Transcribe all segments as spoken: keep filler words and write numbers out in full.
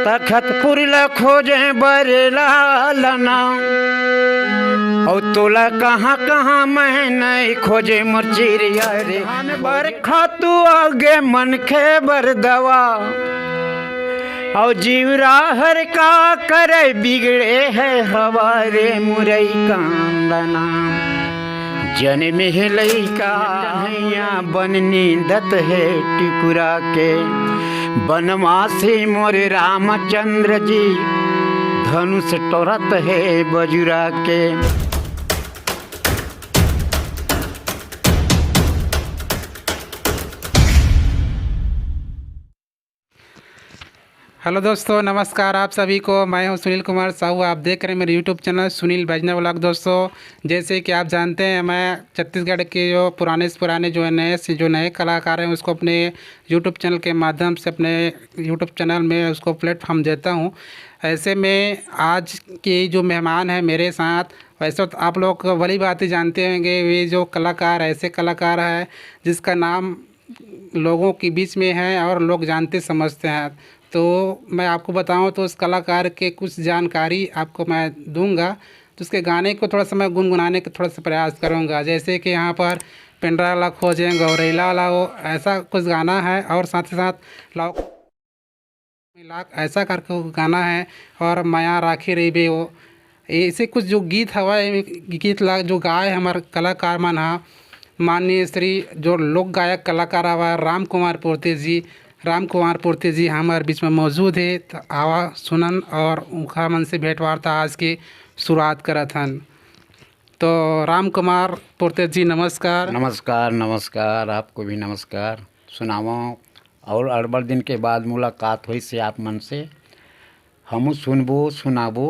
तखतपुर ला खोजे बर लालना, अउ तोला कहाँ कहाँ मैं नहीं खोजे मोर चिरिया रे। धान बर खातू आगे मनखे बर दवा, अउ जीवरा हर का करे बिगड़े है हवा रे मुरई कांदना। जनमे हे लइका हैया बन नींदत हे टुकुरा के, बनवासी मोर रामचंद्र जी धनुष टोरत हे बजुरा के। हेलो दोस्तों, नमस्कार आप सभी को। मैं हूं सुनील कुमार साहू, आप देख रहे हैं मेरे यूट्यूब चैनल सुनील बैजना व्लॉग। दोस्तों, जैसे कि आप जानते हैं, मैं छत्तीसगढ़ के जो पुराने से पुराने, जो नए से जो नए कलाकार हैं, उसको अपने यूट्यूब चैनल के माध्यम से अपने यूट्यूब चैनल में उसको प्लेटफॉर्म देता हूँ। ऐसे में आज के जो मेहमान हैं मेरे साथ, वैसे तो आप लोग भली भांति जानते होंगे, वे जो कलाकार, ऐसे कलाकार है जिसका नाम लोगों के बीच में है और लोग जानते समझते हैं। तो मैं आपको बताऊं तो उस कलाकार के कुछ जानकारी आपको मैं दूंगा, तो उसके गाने को थोड़ा सा मैं गुनगुनाने का थोड़ा सा प्रयास करूंगा। जैसे कि यहाँ पर पेंड्रा ला खोजें गौरैला ला, वो ऐसा कुछ गाना है, और साथ ही साथ लाओ मिलाक ऐसा करके वो गाना है, और मया राखे रहिबे वो, ऐसे कुछ जो गीत हवय, गीत ला जो गाए हमर कलाकार मन हा, माननीय श्री जो लोक गायक कलाकार हवय राम कुमार पोर्ते जी। राम कुमार पोर्ते जी हमर बीच में मौजूद हे, त आवा सुनन और उनका मन से भेंट वार्ता आज के शुरुआत करत हन। तो राम कुमार पोर्ते जी, नमस्कार। नमस्कार, नमस्कार, आपको भी नमस्कार। सुनावो, और अड़बड़ दिन के बाद मुलाकात हुई से आप मन से, हमू सुनबो सुनाबो,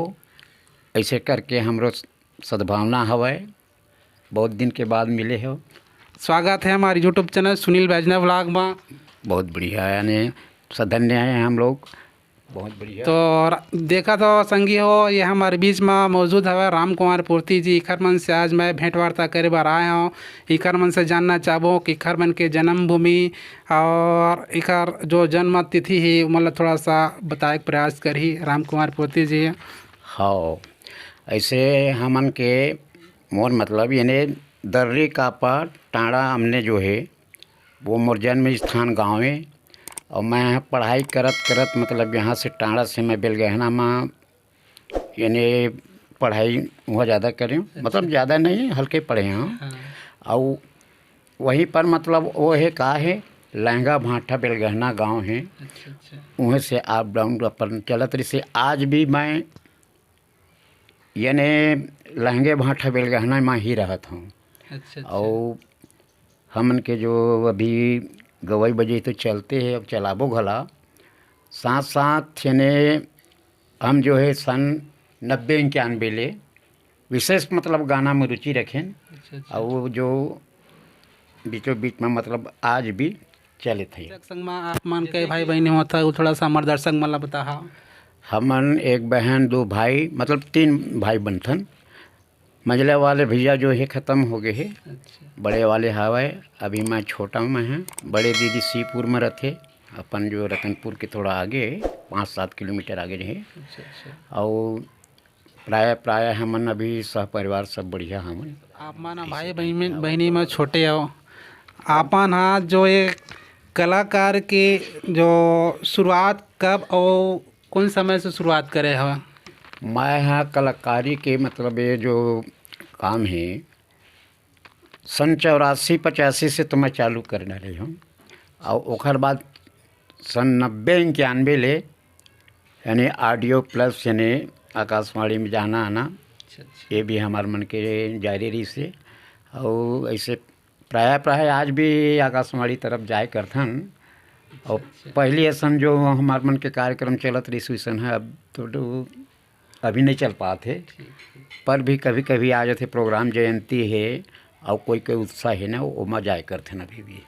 ऐसे करके हमरो सद्भावना हवय। बहुत दिन के बाद मिले हो। स्वागत है हमारे यूट्यूब चैनल सुनील बैजना व्लॉग में। बहुत बढ़िया, यानी सधन्य है हम लोग। बहुत बढ़िया। तो र-, देखा तो संगी हो, ये हमारे बीच में मौजूद हवे राम कुमार पूर्ति जी। इखर मन से आज मैं भेंट वार्ता करे बर आए हूँ। इखर मन से जानना चाहबो कि इखर मन के जन्मभूमि और इखर जो जन्म तिथि है, मतलब थोड़ा सा बताए के प्रयास करही राम कुमार पूर्ति जी। हाँ, ऐसे हमन के मोर मतलब, यानी दर्री कापा टांड़ा हमने जो है, वो मोर जन्म स्थान गाँव है। और मैं यहाँ पढ़ाई करत करत, मतलब यहाँ से टांड़ा से मैं बेलगहना में, यानी पढ़ाई वहाँ ज़्यादा करें, मतलब ज़्यादा नहीं, हल्के पढ़े हैं। हाँ। और वहीं पर मतलब वो है का है, लहंगा भाटा बेलगहना गांव है। अच्छा, अच्छा। वहीं से अप डाउन अपन चलत रही से आज भी मैं यानी लहंगे भाटा बेलगहना में ही रहत हूँ। अच्छा, अच्छा। और हमन के जो अभी गवई बजई तो चलते हैं, अब चलाबो घला, साथ साथ यानी हम जो है सन नब्बे इक्यानवे ले विशेष मतलब गाना में रुचि रखें। अच्छा, अच्छा। और वो जो बीचों बीच में मतलब आज भी चलित है। दर्शक संग मा आप मन के भाई बहनी होता है, वो थोड़ा सा हमारे दर्शक मन ला बताहा। हमन एक बहन, दो भाई, मतलब तीन भाई बनथन। मझला वाले भैया जो है ख़त्म हो गए हैं। अच्छा। बड़े वाले हवय, अभी मैं छोटा में हैं। बड़े दीदी सीपुर में रहते, अपन जो रतनपुर के थोड़ा आगे, पाँच सात किलोमीटर आगे रहे। अच्छा, अच्छा। और प्रायः, प्रायः हमन अभी सहपरिवार सब बढ़िया हमन। आप मन भाई बहिनी, बहिनी में छोटे हो, आपन हा जो एक कलाकार के जो शुरुआत कब और कौन समय से शुरुआत करे हो? मैं हा कलाकारी के मतलब ये जो काम है, सन चौरासी पचासी से तो मैं चालू कर डाले हूँ। और ओकर बाद सन नब्बे इक्यानवे ले यानी ऑडियो प्लस यानी आकाशवाणी में जाना आना, अच्छा, अच्छा। ये भी हमार मन के जारी रही से। और ऐसे प्रायः प्रायः आज भी आकाशवाणी तरफ जाए करथन। और अच्छा, अच्छा। पहली असन जो हमार मन के कार्यक्रम चलत रही सुइसन है, अब तो, तो अभी नहीं चल पात है। ठीक, ठीक। पर भी कभी कभी आ जाते प्रोग्राम, जयंती है और कोई कोई उत्साह है ना, ओमा जाए करथन अभी भी।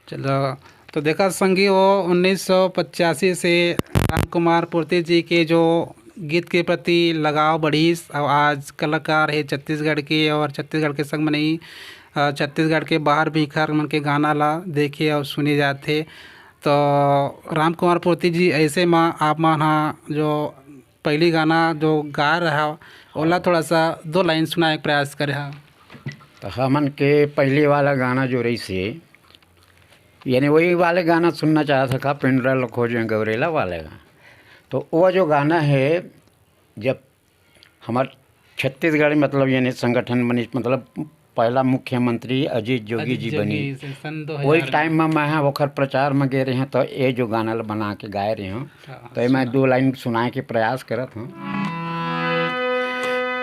चलो, तो देखा संगी हो, उन्नीस सौ पचासी से राम कुमार पूर्ति जी के जो गीत के प्रति लगाव बढ़िस, और आज कलाकार है छत्तीसगढ़ के, और छत्तीसगढ़ के संग में नहीं, अ, छत्तीसगढ़ के बाहर भी इखर मन के गाना ला देखे और सुने जाथे। तो राम कुमार पोर्ती जी, ऐसे में आप मन हा जो पहली गाना जो गा रहा, ओला थोड़ा सा दो लाइन सुनाए के प्रयास करे हा। तो हमन के पहली वाला गाना जो रहिसे, यानी वही वाले गाना सुनना चाहत हा का, पिंडरा ल खोजे गौरेला वाले गाना। तो वो जो गाना है, जब हमार छत्तीसगढ़, मतलब, यानी संगठन बनिस, मतलब, पहला मुख्यमंत्री अजीत जोगी अजीत जी जोगी बनिस, से सन वही दो हज़ार टाइम में मैं हा ओखर प्रचार में गे रहे हूँ, तो ये जो गाना ल बना के गाए रहे हूँ, हाँ, तो ये मैं सुना। दो लाइन सुनाए के प्रयास करत हूँ।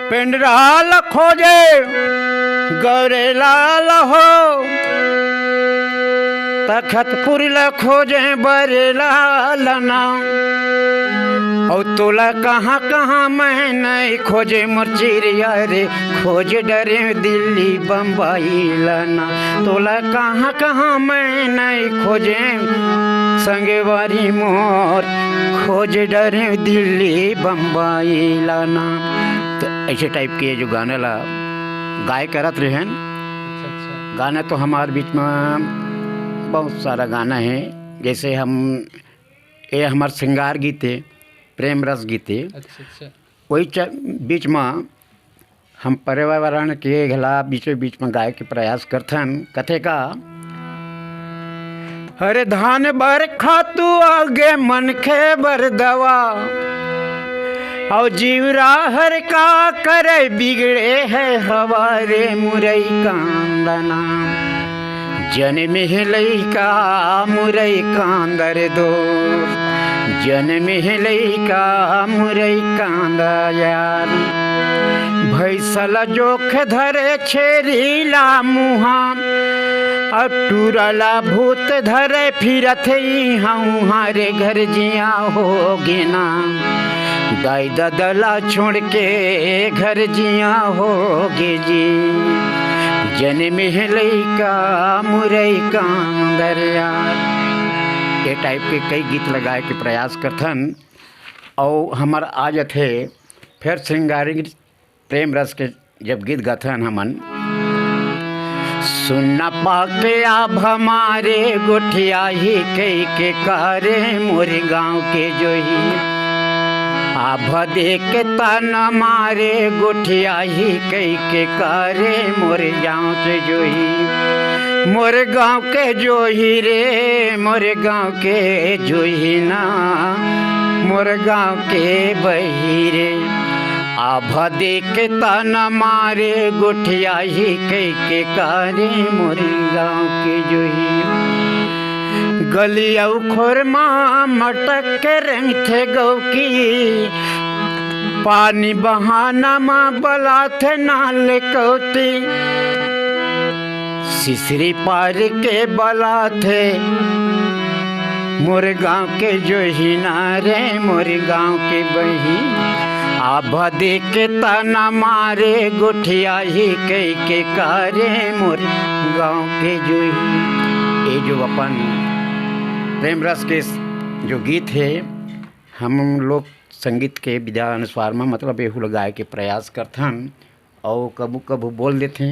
पिंडरा ल खोजे गौरेला ल हो, तखतपुर ल खोजे बरेला ल ना। अउ तोला कहाँ कहाँ मैं नहीं खोजे मोर चिरिया रे, खोज डरे दिल्ली बम्बई ल ना। तोला कहाँ कहाँ मैं नहीं खोजे संगवारी मोर, खोज डरे दिल्ली बम्बई ल ना। तो ऐसे टाइप के जो गाना ला गाए करत रहेन। अच्छा, अच्छा। गाना तो हमार बीच में बहुत सारा गाना है, जैसे हम, ये हमार श्रृंगार गीत है, प्रेम रस गीत है। अच्छा, अच्छा। वही च-, बीच में हम पर्यावरण के घला बीचों बीच में गाए के प्रयास करथन। कथे का, अरे धान बर खातू आगे मनखे बर दवा, अउ जीवरा हर का करे बिगड़े है हवा रे मुरई कांदना। जनम है लइका मुरई कांदर दो, जनम है लइका मुरई कांदा यार। भैंस ल जोख धरे छेरी ला मुहा, अउ टूरा ला भूत धरे फिरत इहाँ उहाँ रे घर जिया हो गे ना। दाई ददा ला छोड़ के घर जिया हो गे जी, जनम है लइका मुरई कांदर यार। ये टाइप के कई गीत लगाए के प्रयास करथन। अउ हमर आ जथे फेर श्रृंगारी प्रेम रस के जब गीत गाथन हमन, सुन पाके आभ मारे गोठियाही कई के करे मोर गाँव के जोही। आभ देख तन मारे गोठियाही कई के करे मोर गाँव के जोही। मोर गाँव के जोही रे, मोर गाँव के जोही ना, मोर गाँव के बही रे। आभ देख तन मारे गोठियाही कई के करे मोर गाँव के जोही। गली अउ खोर मा मटक के रेंगथे गौकी, पानी बहाना मा बलाथे नाल कौती। सिसरी पार के बलाथे मोर गाँव के जोही ना रे, मोर गाँव के बही। आभ देख के ताना मारे गोठियाही कई के करे मोर गाँव के जोही। ये जो अपन प्रेम रस के जो गीत है, हम लोक संगीत के विधा अनुसार में, मतलब, एहू ल गाए के प्रयास करथन, अउ कभू कभू बोल देथे,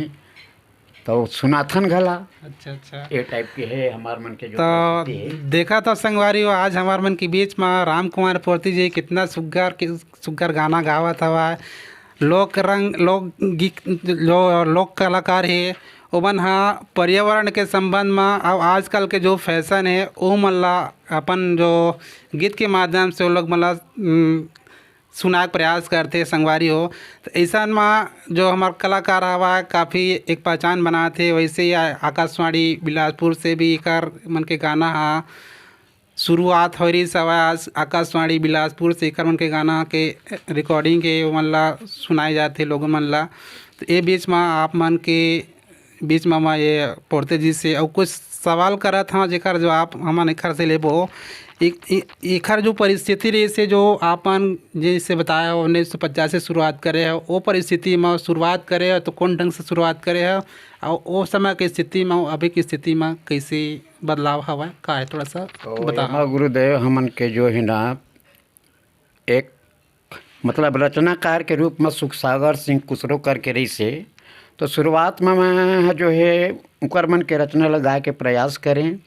तो सुनाथन घला। अच्छा, अच्छा। ये टाइप के है हमार मन के जो तो परिस्थिति है। देखा तो संगवारी हो, आज हमार मन के बीच में राम कुमार पोर्ती जी कितना सुग्घर के, सुग्घर गाना गावत हवा। लोक रंग, लोक गीत, जो लोक कलाकार है, ओमन हा पर्यावरण के संबंध में, अब आजकल के जो फैशन है, ओ मन ला अपन जो गीत के माध्यम से वो लोग मन ला, उम, सुनाए के प्रयास करथे संगवारी हो। तो ऐसन में जो हमार कलाकार हवा, काफ़ी एक पहचान बनाथे। वैसे ही आ-, आकाशवाणी बिलासपुर से भी एकर मन के गाना हा शुरुआत हो रही हवय। आज आकाशवाणी बिलासपुर से एकर मन के गाना के recording के ओमन ला सुनाए जाथे लोगन मन ला। तो ये बीच में आप मन के बीच में मैं ये पोर्ते जी से अउ कुछ सवाल करत हव, जेकर जवाब हमन एखर से लेबो। ए-, ए-, एखर जो परिस्थिति रहिस हे, जो आपन जैसे बताया, उन्नीस सौ पचास से शुरुआत करे हो, वो परिस्थिति में शुरुआत करे हो तो कौन ढंग से शुरुआत करे हो, और वो समय की स्थिति में, अभी की स्थिति में कैसे बदलाव हवा, का है, थोड़ा सा तो बता। एमा गुरुदेव हमन के जो है ना, एक मतलब रचनाकार के रूप में सुखसागर सिंह कुसरो करके रहिस हे। तो शुरुआत में मैं जो है उनकर मन के रचना ला गाए के प्रयास करें।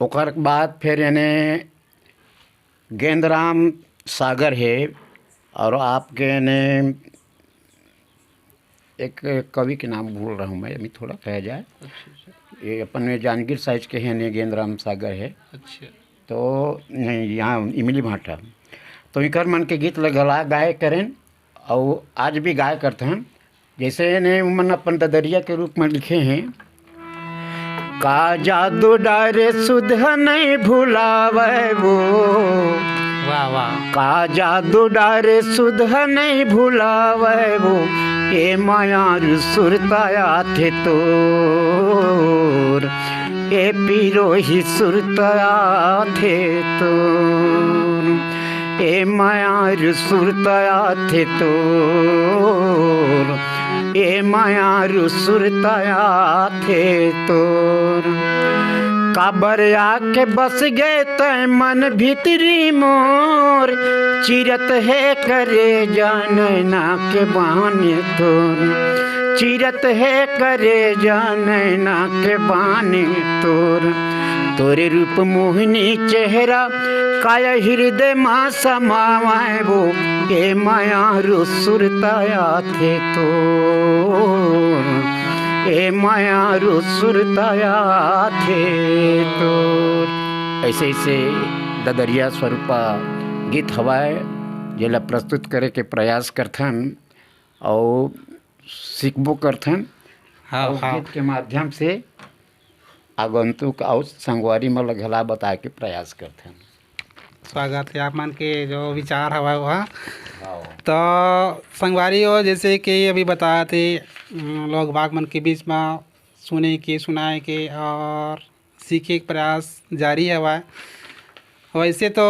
ओकर बाद फिर यानी गेंदराम सागर हे, और आपके यानी एक कवि के नाम भूल रहा हूँ मैं, अभी थोड़ा कहा जाए। ये अपन में जांजगीर साइज के हैं, ने गेंदराम सागर हे। अच्छा। तो नहीं, यहाँ इमली भाटा। तो इकर मन के गीत ल घला गाए करें, और आज भी गाए करते हैं। जैसे ने उमन अपन ददरिया के रूप में लिखे हैं, का जादू डारे सुध नहीं भुलावे वो। वाह, वाह। का जादू डारे सुध नहीं भुलावे वो। ए मायारू सुरता आथे तोर, ए पिरोही सुरता आथे तोर, ए मायारू सुरता आथे तोर, ए मायारू सुरता आथे तोर। काबर आके बस गए तै मन भीतरी मोर, चिरत हे करे जानना के बाने तोर, चिरत हे करे जानना के बाने तोर। तोरे रूप मोहनी चेहरा, काया हृदय मा समावे वो, ए मायारू सुरता आथे तोर, ए मायारू सुरता आथे तोर। ऐसे ऐसे ददरिया स्वरूपा गीत हवय, जेला प्रस्तुत करे के प्रयास करथन अउ सीखबो करथन। हाँ, अउ हाँ। गीत के माध्यम से आगंतुक अउ संगवारी मन ल घला बताए के प्रयास करथन। स्वागत हे आप मन के जो विचार हवय वह। हाँ। तो संगवारी हो, जैसे कि अभी बताए थे, उम, लोग बाग मन के बीच में सुने के, सुनाए के और सीखे के प्रयास जारी हवय। वैसे तो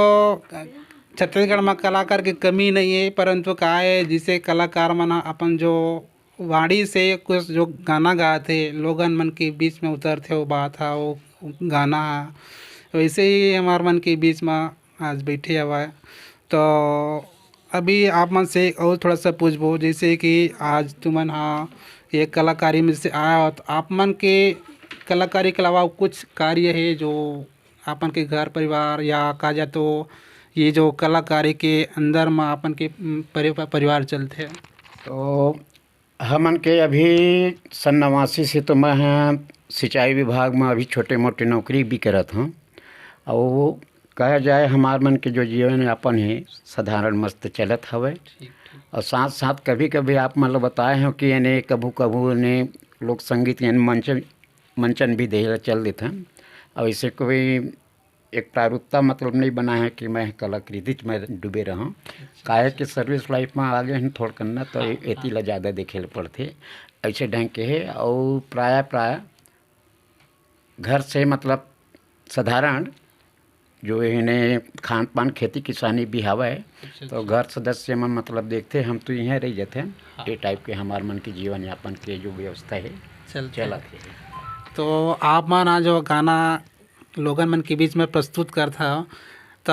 छत्तीसगढ़ में कलाकार के कमी नहीं है, परंतु का है, जिसे कलाकार मन अपन जो वाणी से कुछ जो गाना गाथे, लोगन मन के बीच में उतरथे, वो बात हा, वो गाना हा। वैसे ही हमार मन के बीच में आज बैठे हवय। तो अभी आप मन से और थोड़ा सा पूछबो, जैसे कि आज तुमन हा ये कलाकारी में से आया हो, तो आप मन के कलाकारी के अलावा कुछ कार्य है जो आपन के घर परिवार या का जा तो ये जो कलाकारी के अंदर में आपन के, उम, परि-, परिवार चलथे? तो हमन के अभी सन नवासी से तो मैं ह सिंचाई विभाग में अभी छोटे मोटे नौकरी भी करत हूँ। और कहा जाए, हमार मन के जो जीवन यापन है, साधारण मस्त चलत हवे। ठीक, ठीक। और साथ साथ कभी कभी आप मन ल बताए हो कि यानी कभू कभू ने लोक संगीत यानी मंचन, मंचन भी देहे ला चल देथन। और इसे कोई एक प्रारूपता मतलब नहीं बना है कि मैं कलाकृति में डूबे रहूं। अच्छा, काहे अच्छा। कि सर्विस लाइफ में आगे हैं थोड़ कन्ना, तो हाँ, एती हाँ। ला ज़्यादा देखे ल पड़थे। ऐसे ढंग के है। और प्राय प्राय घर से मतलब साधारण जो इन्हें खान पान खेती किसानी भी हवय, अच्छा, तो अच्छा। घर सदस्य मन मतलब देखथे, हम तो इहें रह जाथे। हाँ। ये टाइप के हमार मन के जीवन यापन के जो व्यवस्था है, चलथे। चलत है। तो आप मन आज जो गाना लोगन मन के बीच में प्रस्तुत करथा, तो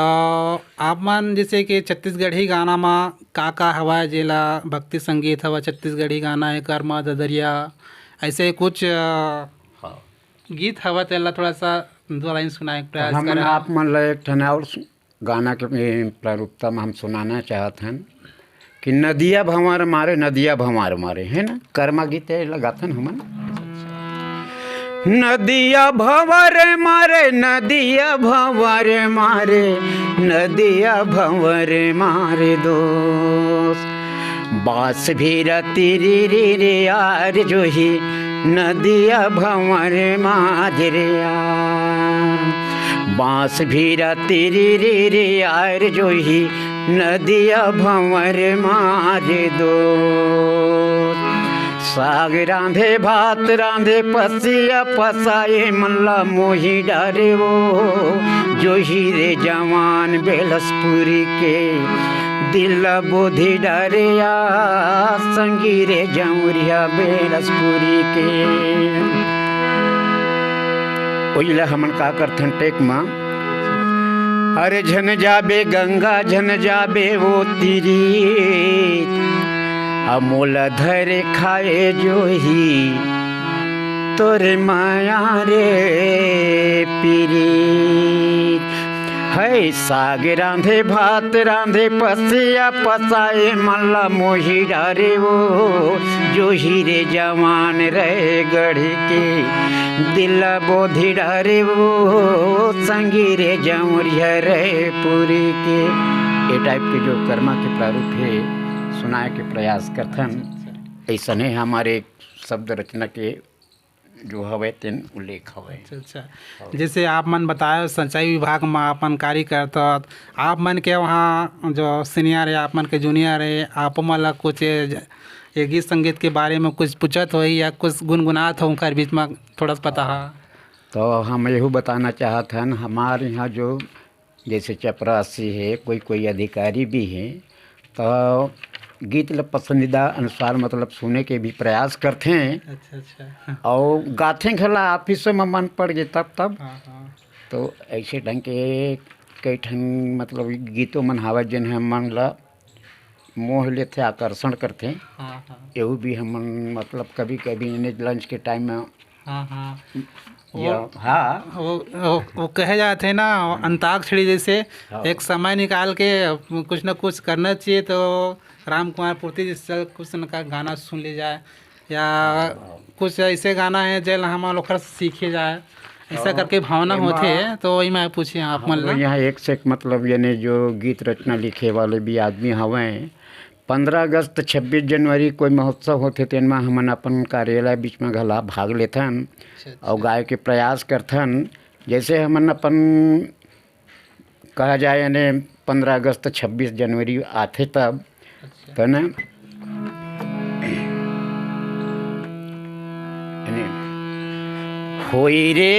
आप मन जैसे कि छत्तीसगढ़ी गाना मा का का हवय, जेला भक्ति संगीत हवय, छत्तीसगढ़ी गाना है, कर्मा ददरिया, ऐसे कुछ, अ, हाँ। गीत हवय, तेला थोड़ा सा दो लाइन सुनाए के प्रयास हमन करा। आप मन ला एक ठन और सु-, गाना के, ए, प्रारूपता में हम सुनाना चाहत हन कि नदिया भंवर मारे, नदिया भंवर मारे, है ना, कर्मा गीत है, लगाथन हमन। नदिया भंवर मारे, नदिया भंवर मारे, नदिया भंवर मारे दोस्त। बांस भी रतिरी रे रे यार जो ही नदिया भंवर मारे रे यार। बांस भी रतिरी रे रे यार जो ही नदिया भंवर मारे दोस्त। साग रांधे, भात रांधे, पसिया पसाए मन ला मोही डारे वो। जो ही रे जवान बेलसपुरी के दिल ला बोधी डारे या, संगी रे जौरिया बेलसपुरी के। ओइला हमन का करथन टेक मा, अरे झन जाबे गंगा, झन जाबे वो तीरी, अमोला धरे खाए जो ही तोरे माया रे पीरी। है साग रांधे, भात रांधे, पसिया पसाए, मन ला मोही डारे वो। जोही रे जवान रहे गढ़ी के, दिल ला बोधी डारे वो। संगी रे जमुरिया रहे पूरी के। ये टाइप के जो कर्मा के प्रारूप हे, सुनाए के प्रयास करथन। ऐसने हमारे शब्द रचना के जो हवय, तेन उल्लेख हवय। अच्छा, अच्छा। जैसे आप मन बताए, सिंचाई विभाग म अपन कार्य करत हव, आप मन के वहाँ जो सीनियर हे, आप मन के जूनियर हे, आप मन ला कुछ ये, ये गीत संगीत के बारे में कुछ पूछत होही या कुछ गुनगुनात हो उनकर बीच में, थोड़ा सा बताहा। तो हम यहू बताना चाहत हन, हमारे यहाँ जो जैसे चपरासी हे, कोई कोई अधिकारी भी हे, तो गीत ल पसंदीदा अनुसार, मतलब, सुने के भी प्रयास करथे। अच्छा, अच्छा। और गाथे घला, ऑफिसों में मन पड़ गए तब तब। हाँ, हाँ। तो ऐसे ढंग के कई ठन, मतलब, गीतों मन हावय, जिन ह मन ल मोह लेथे, आकर्षण करथे। हाँ, हाँ। एहू भी हमन, मतलब, कभी कभी इन्हें लंच के टाइम में हाँ, हाँ। या, वो, हाँ। वो, वो, वो कहे जात हे ना, अंताक्षरी जैसे हाँ। एक समय निकाल के कुछ ना कुछ करना चाहिए, तो राम कुमार पूर्ति जैसे कुछ न का गाना सुन ले जाए, या कुछ ऐसे गाना है जेल हम लोग सीखे जाए, ऐसा हाँ। करके भावना एमा होथे। तो वही मैं पूछे आप मन ला। यहाँ एक से एक, मतलब, यानी जो गीत रचना लिखे वाले भी आदमी हवैं, पंद्रह अगस्त, छब्बीस जनवरी कोई महोत्सव होथे, तेन म हमन अपन कार्यालय बीच म घला भाग लेथन अच्छा, अच्छा। अउ गाए के प्रयास करथन। जैसे हमन अपन, कहा जाए, यानी पंद्रह अगस्त, छब्बीस जनवरी आथे तब, अच्छा। त न, यानी, होई रे,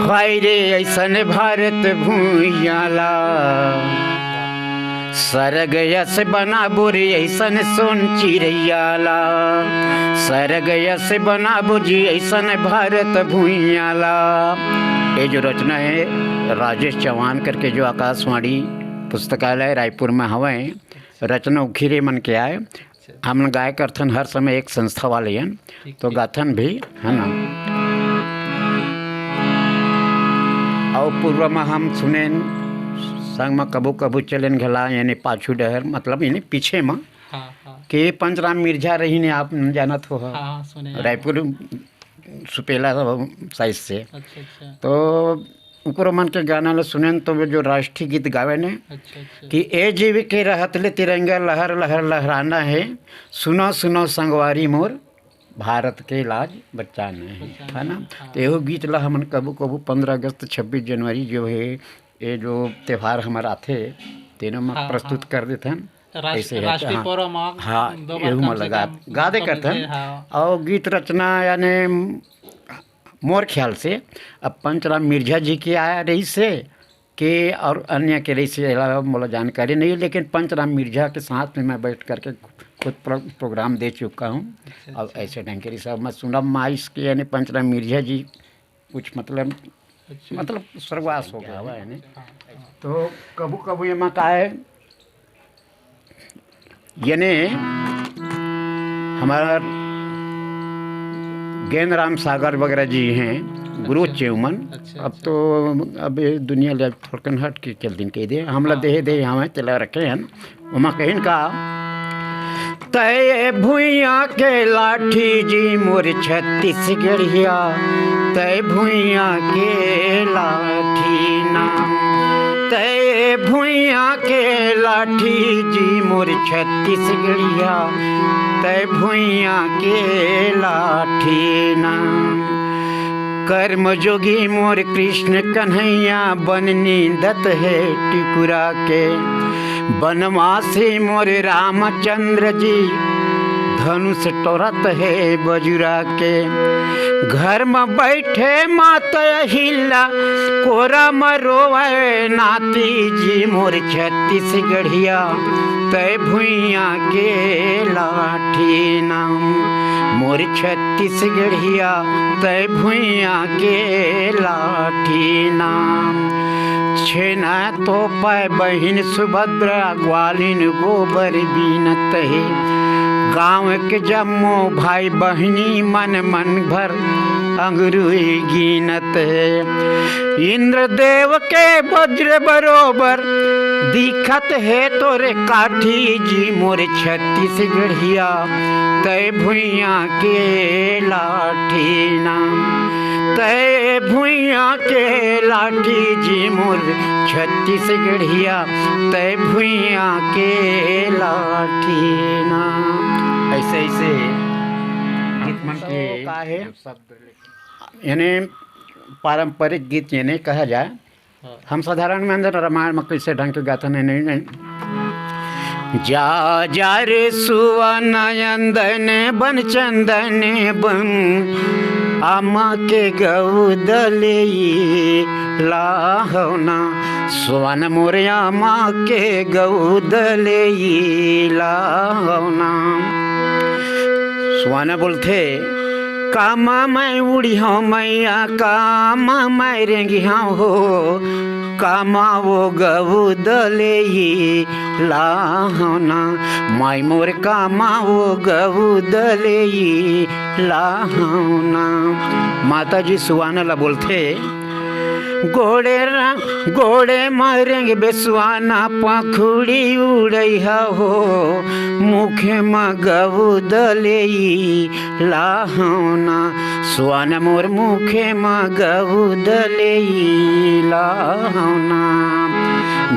हाय रे, ऐसन भारत भुइयां ला, सरग यस बनाबो रे, ऐसन सोन चिरैया ला, सरग यस बनाबो जी, ऐसन भारत भुइयां ला। ये जो रचना है, राजेश चौहान करके, जो आकाशवाणी पुस्तकालय रायपुर में हवैं, रचना उखिरे मन के आय। हमन गाय करथन हर समय एक संस्था वाले हन, ठीक, तो ठीक। गाथन भी, है ना। अउ पूर्व में हम सुनेन, संग में कभू कभू चलेन घला, यानी पाछू डहर, मतलब, यानी पीछे में, हाँ, हाँ। के पंचराम मिर्जा रहिन, आप जानत हो, हाँ, हाँ, सुने हैं। रायपुर सुपेला साइड से। अच्छा, अच्छा। तो उकरो मन के गाना ल सुनेन, तो वो जो राष्ट्रीय गीत गावे ने अच्छा, अच्छा। कि ए जीव के रहत ले तिरंगा लहर लहर लहराना है, सुनो सुनो संगवारी मोर, भारत के लाज बचाना है, बचाना है ना? है, हाँ। तो एहू गीत ला हमन कभू कभू पंद्रह अगस्त, छब्बीस जनवरी जो है, ये जो त्यौहार हमर आथे, तेनो म हाँ, प्रस्तुत हाँ। कर देथन। राष्ट्र-, ऐसे है, राष्ट्रीय हाँ। पर्व म हाँ, दो बार एहू कम म से लगा, कम गादे मौका करथन। मिलथे, हाँ। अउ गीत रचना, यानी मोर ख्याल से अब पंचराम मिर्जा जी के आया रहिस हे के और अन्य के रहिस हे, एला मोला जानकारी नहीं, लेकिन पंचराम मिर्जा के साथ में मैं बैठ करके खुद प्रो-, प्रोग्राम दे चुका हूँ। अच्छा, और अच्छा। ऐसे ढंग के रहिस हे, मैं सुनब माइस के, यानी पंचराम मिर्जा जी कुछ, मतलब, अच्छा। मतलब, स्वर्गवास हो गया हवा है, नहीं? हाँ, हाँ। तो कभू कभू एमा का है, यानी हमारा गेंद राम सागर वगैरह जी हैं, गुरु अच्छा। चेउमन। अच्छा, अब अच्छा। तो, अब ये दुनिया ले थोड़कन हट के चल दिन कह दे, हमला हाँ। देहे दे, यहाँ तेला रखे हैं, ओमा कहिन का, तय भुइयां के लाठी जी मोर छत्तीसगढ़िया, तय भुइयां के लाठी ना, तय भुइयां के लाठी जी मोर छत्तीसगढ़िया, तय भुइयां के लाठी ना। कर्म जोगी मोर कृष्ण कन्हैया, बन नींदत हे टिकुरा के। बनवासी मोर रामचंद्र जी, धनुष टोरत हे बजुरा के। घर म बैठे मात अहिल्या, कोरा म रोवै नाती जी मोर छत्तीसगढ़िया, तय भुइयां के लाठी ना। मोर छत्तीसगढ़िया, तय भुइयां के लाठी ना। छेना तोपय बहिन सुभद्रा, ग्वालिन गोबर बीनत हे। गांव के जम्मो भाई बहिनी मन, मन भर अंगुरी गिनत हे। इंद्रदेव के वज्र बरोबर दिखत हे तोरे काठी जी, मोरे छत्तीसगढ़िया तय भुइयां के लाठी ना। तय भुइयां के लाठी जी, मोर छत्तीसगढ़िया तय भुइयां के लाठी ना। ऐसे, ऐसे गीत मन के का हे? यानी पारंपरिक गीत यानी कहा जाए। हम साधारण में अंदर रामायण में कैसे ढंग के गाथन हे, नहीं, नहीं। जा जा रे सुवन अंदन बन चंदन बन, आमा के गौद ले लाहौना। सुवन मोरे आमा के गौद ले लाहौना। सुवन बोलथे, कामा मैं उड़ी हौं मैया, कामा मैं रेंगी हौं हो, कामा वो गौद ले लाहौना। माई मोर कामा वो गौद ले लाहौना। माता जी सुवाना ला बोलथे, गोड़े रा-, गोड़े म रेंगबे सुवाना, पाखुड़ी उड़ई हो, मुखे म गौद ले लाहौना। सुवाना मोर मुखे म गौद ले लाहौना।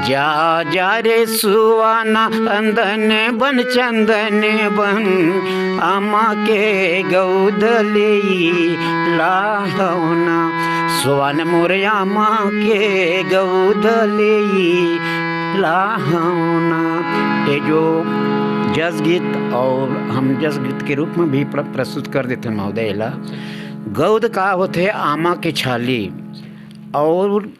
जा जा रे सुवाना, अंदन बन चंदन बन, आमा के गौद ले लाहौना। सुवाना मोर आमा के गौद ले लाहौना। ये जो जस गीत और हम जस गीत के रूप में भी प्र-, प्रस्तुत कर देते हैं महोदय ला। गौद का होथे? आमा के छाली। और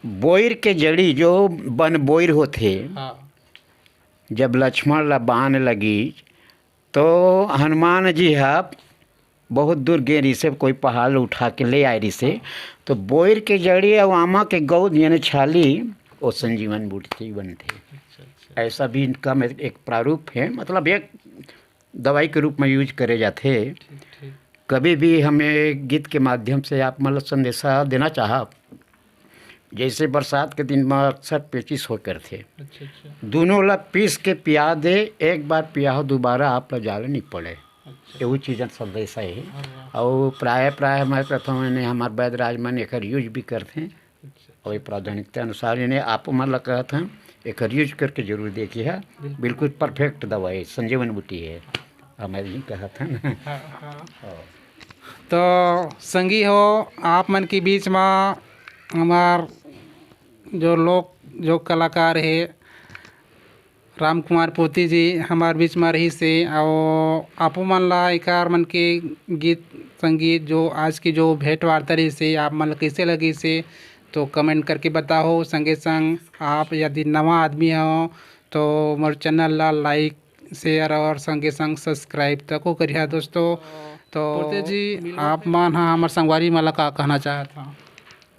बोइर के जड़ी, जो बन बोइर होथे, हाँ। जब लक्ष्मण ला बाण लगी तो हनुमान जी ह बहुत दूर गे रिसे, कोई पहाड़ उठा के ले आए रिसे, तो बोइर के जड़ी अउ आमा के गौद यानी छाली, वो संजीवन बूटी बनथे। अच्छा, अच्छा। ऐसा भी इनका में एक प्रारूप है, मतलब एक दवाई के रूप में यूज करे जाथे। ठीक, ठीक। कभी भी हमें गीत के माध्यम से आप मतलब संदेशा देना चाहब, जैसे बरसात के दिन में अक्सर पेचिश हो करथे, अच्छा, अच्छा। दोनों ला पीस के पिया दे, एक बार पिया हो, दोबारा आप ला जाले नहीं पड़े। अच्छा। एहू चीजन संदेशा हे। अरे वाह। अउ प्राय, प्राय हमारे प्रथम ने हमारे वैद्य राज मन एकर यूज भी करथे। अच्छा। अउ ये प्राधानिकता अनुसार इन्हें आप मन ला कहत हन, एकर यूज करके जरूर देखिए। बिल्कुल। बिल्कुल परफेक्ट दवाई संजीवन बूटी है, हमारे ही कहत हन। हाँ, हाँ। हाँ। तो संगी हो, आप मन के बीच में हमार जो लोक, जो कलाकार हे राम कुमार पोती जी हमार बीच में रहिस हे, अउ आपो मन ला एकर मन के गीत संगीत जो आज की जो भेंट वार्ता रहिस हे, आप मन ला कैसे लगिस हे तो कमेंट करके बताओ। संगे संग आप यदि नवा आदमी हो तो मोर चैनल ला लाइक, शेयर और संगे संग सब्सक्राइब तको करिहा दोस्तों। तो पोते जी, आप मन ह हमर संगवारी मन ला का कहना चाहत हव?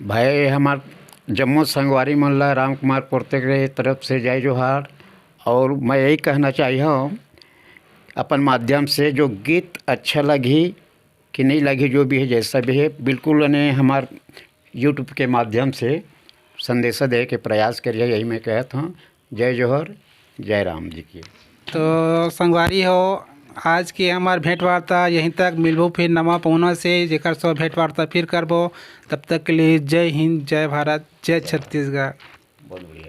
भाई, हमार जम्मो संगवारी मन ला राम कुमार पोर्ते के तरफ से जय जोहार। और मैं यही कहना चाहिए हूँ, अपन माध्यम से जो गीत अच्छा लगी कि नहीं लगी, जो भी है, जैसा भी है, बिल्कुल उन्हें हमार YouTube के माध्यम से संदेशा दे के प्रयास करिए, यही मैं कहत हूँ। जय जोहर, जय राम जी की। तो संगवारी हो, आज के हमार भेंट वार्ता यहीं तक। मिलबो फिर नवा पहुना से, जेकर सो भेंट वार्ता फिर करबो। तब तक के लिए जय हिंद, जय भारत, जय छत्तीसगढ़। बहुत बढ़िया।